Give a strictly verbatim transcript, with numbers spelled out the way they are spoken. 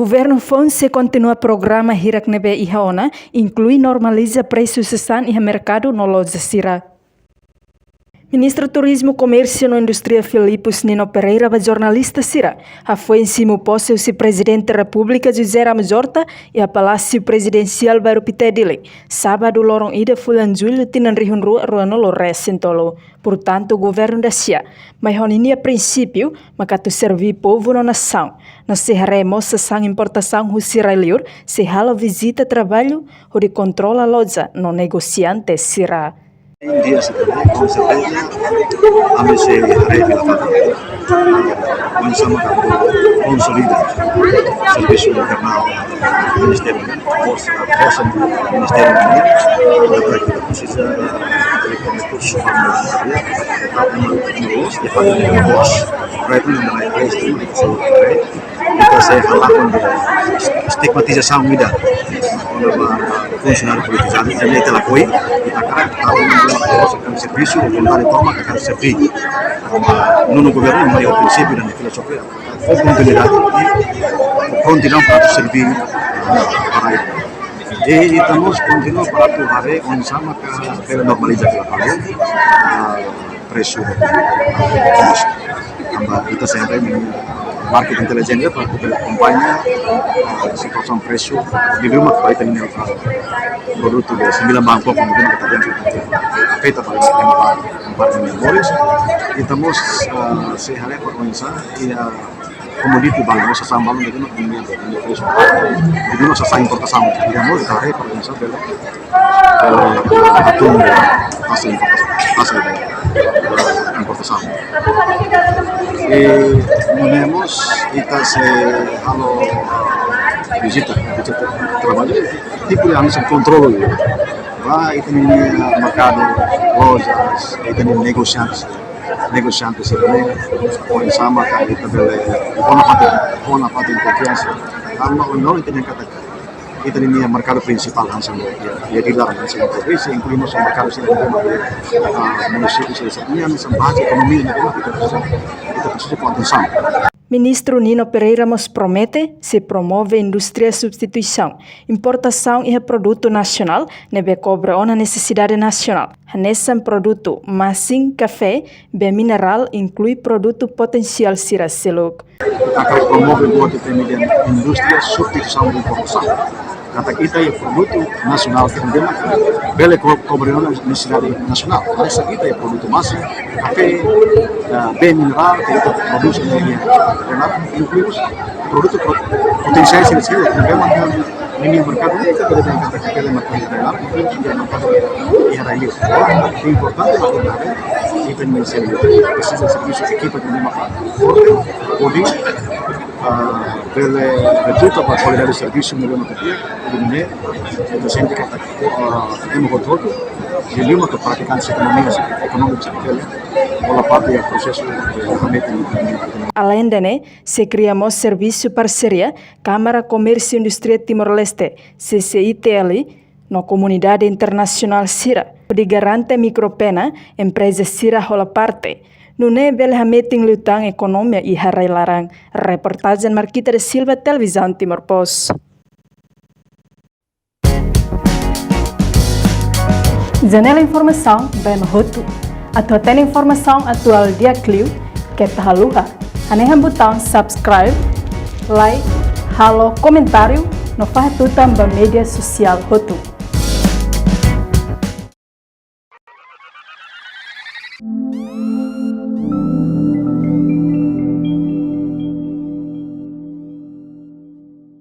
Governu foun sei kontinua programa hirak ne'ebé iha ona, inklui normaliza presu sasán iha merkadu no loja sira. Ministru Turizmu, Komérsiu no Indústria Filipus Nino Pereira ba jornalista sira hafoin simu pose husi Prezidente Repúblika José Ramos Horta iha Palásiu Prezidensiál Bairru Pité, Dili, sábadu loron ida fulan Jullu tinan rihun rua ruanulu resin tolu. Portantu, governu da sia mai ho ninia prinsípiu mak atu serví povu no nasaun. No sei haree mós sasán importasaun husi rai-liur sei halo vizita traballu hodi kontrola loja no negosiante sira. Dia sira-ne'e, com certeza, ami sei haree fila fali. Oinsá mak atu konsolida servisu internal Ministériu, forsa, forsa Ministériu Ambiente, ita presiza rekursu umanu, ya, ita presiza rekursu umanu, ita presiza rekursu umanu. Ita sei halakon estigmatizasaun ida kona-ba funsionáriu politizadu, ita-nia, ita lakohi, ita hakarak, ita hakarak servisu, vontade tomak hakarak serví. Nonu governu mai ho prinsípiu no filozofia, ho kontinuidade, i kontinua para atu serví, ah, para ita. I ita mós kontinua para atu haree oinsá mak ita bele normaliza fila fali, ah, presu. Tanba ita sempre iha market intelligence para atu bele akompaña, ah, situasaun presu, liuliu mak ba ita-nia, ah, produtu de sembilan bahan pokok, ne'ebé mak ita afeta ba, ba, ba, ba. Ita mós, ah, sei haree para oinsá, i, ah, komoditi balu, sasán balu, ne'ebé mak ita-nia, ita-nia presu. Ne'ebé mak sasán importasaun, ita mós haree para oinsá bele, eh, atu tasa importasaun, tasa importasaun. I nune'e mós ita sei halo, ah, vizita, vizita traballu, tipu de ami sei kontrola, ya. Ba ita-nia merkadu, lojas, ita-nia negosiantes, negosiantes sira-ne'e, oinsá mak ita bele, ho nafatin, ho nafatin konfiansa. Tanba ohin loron ita hatene katak ita-nia merkadu prinsipál hanesan, ya, ya, di laran hanesan provinsi, inklui mós merkadu sira, ah, munisípiu sira, hanesan baze ekonomia, ne'ebé mak ita presiza, ita presiza fó atensaun. Ministru Nino Pereira mós promete sei promove indústria substituisaun, importasaun iha produtu nasionál ne'ebé kobre ona nesesidade nasionál, hanesan produtu masin, kafé, bee minerál, inklui produtu potensiál sira seluk. Ita hakarak promove buat ita-nia indústria substituisaun de importasaun. Katak ita iha produtu nasionál ke ema bele ko-, kobre ona nesesidade nasionál. Maibé ita iha produtu masin, kafé, eh, bee minerál, ke ita prodús iha, iha, iha, inklui mós produtu pro-, potensiál sira seluk, ke ema ninia merkadu, ita bele bele merkadu iha rai-liur. Importante mak ita haree, ita-nia servisu, presiza servisu ekipa ne'ebé mak forte, hodi, ah, bele rezulta ba kualidade servisu ne'ebé mak ita iha, hodi nune'e ita sente katak, ah, ema hotu-hotu, liuliu mak pratikante ekonomia, ekonomia sira bele hola parte iha prosesu, eh, hametin. Aleinde ne'e, sei kria mós servisu parseria Kámara Komérsiu Indústria Timor-Leste, C C I T L, no komunidade internasionál sira, hodi garante mikro-pena, empreza sira hola parte. Nune'e bele hametin liután ekonomia iha rai-laran. Reportajen Marquita da Silva, Televizaun Timor Post. Janela informasaun ba ema hotu. Atu hatene informasaun atuál di'ak liu, keta haluha hanehan butaun subscribe, like, halo komentáriu, no fahe tutan ba média sosiál hotu.